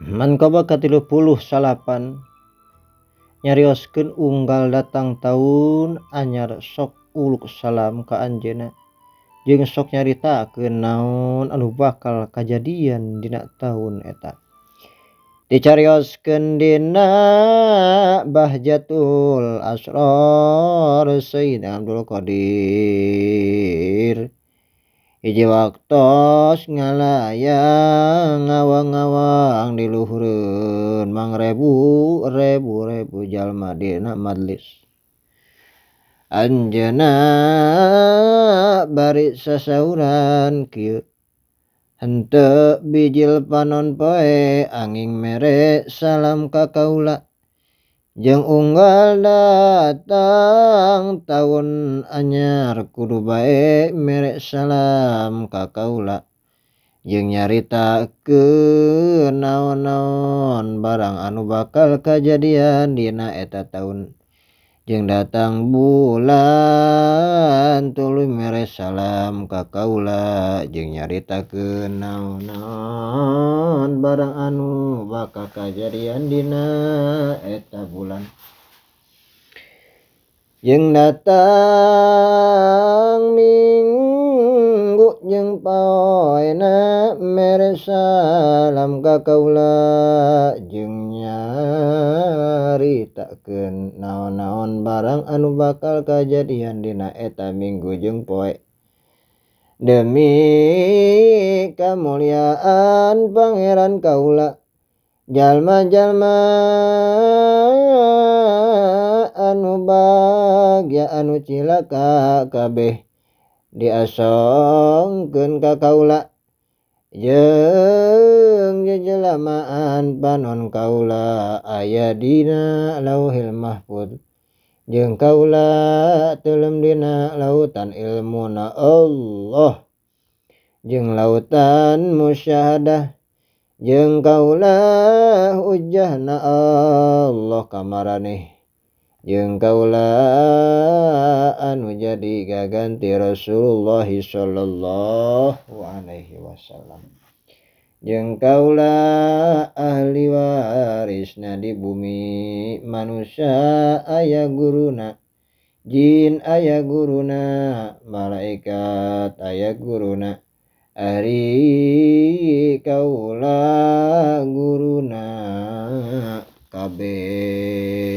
Manqabah ka-39 nyarioskeun unggal datang taun anyar sok uluk salam ka anjeunna jeung sok nyaritakeun naon anu bakal kajadian dina taun eta. Dicarioskeun dina Bahjatul Asrar Sayyid Abdul Qadir. Hiji waktos ngalayang ngawang-ngawang di luhureun mangrebu rebu-rebu jalma dina majlis. Anjeunna bari sasauran kieu henteu bijil panon poe anging mere salam ka kaula jeung unggal datang taun anyar kudu bae mere salam ka kaula jeung nyaritakeun naon-naon barang anu bakal kajadian dina eta taun jeung datang bulan tuluy mere salam ka kaula jeung nyaritakeun naon-naon barang anu bakal kajadian dina eta bulan jeung datang minggu jeung poena mere salam ka kaula jeung nyaritakeun naon-naon barang anu bakal kajadian dina eta minggu jeung poe demi kamuliaan Pangeran kaula jalma-jalma anu bagya anu cilaka kabeh diasongkeun ka kaula jeung jejelamaan panon kaula aya dina Lauhil Mahfud jeung kaula teuleum dina lautan ilmuna Allah jeung lautan musyahadah jeung kaula hujjahna Allah kamaraneh jeung kaula anu jadi gaganti Rasulullah sallallahu alaihi wasallam jeung kaula ahli warisna di bumi manusia aya guruna jin aya guruna malaikat aya guruna ari kaula guruna kabeh.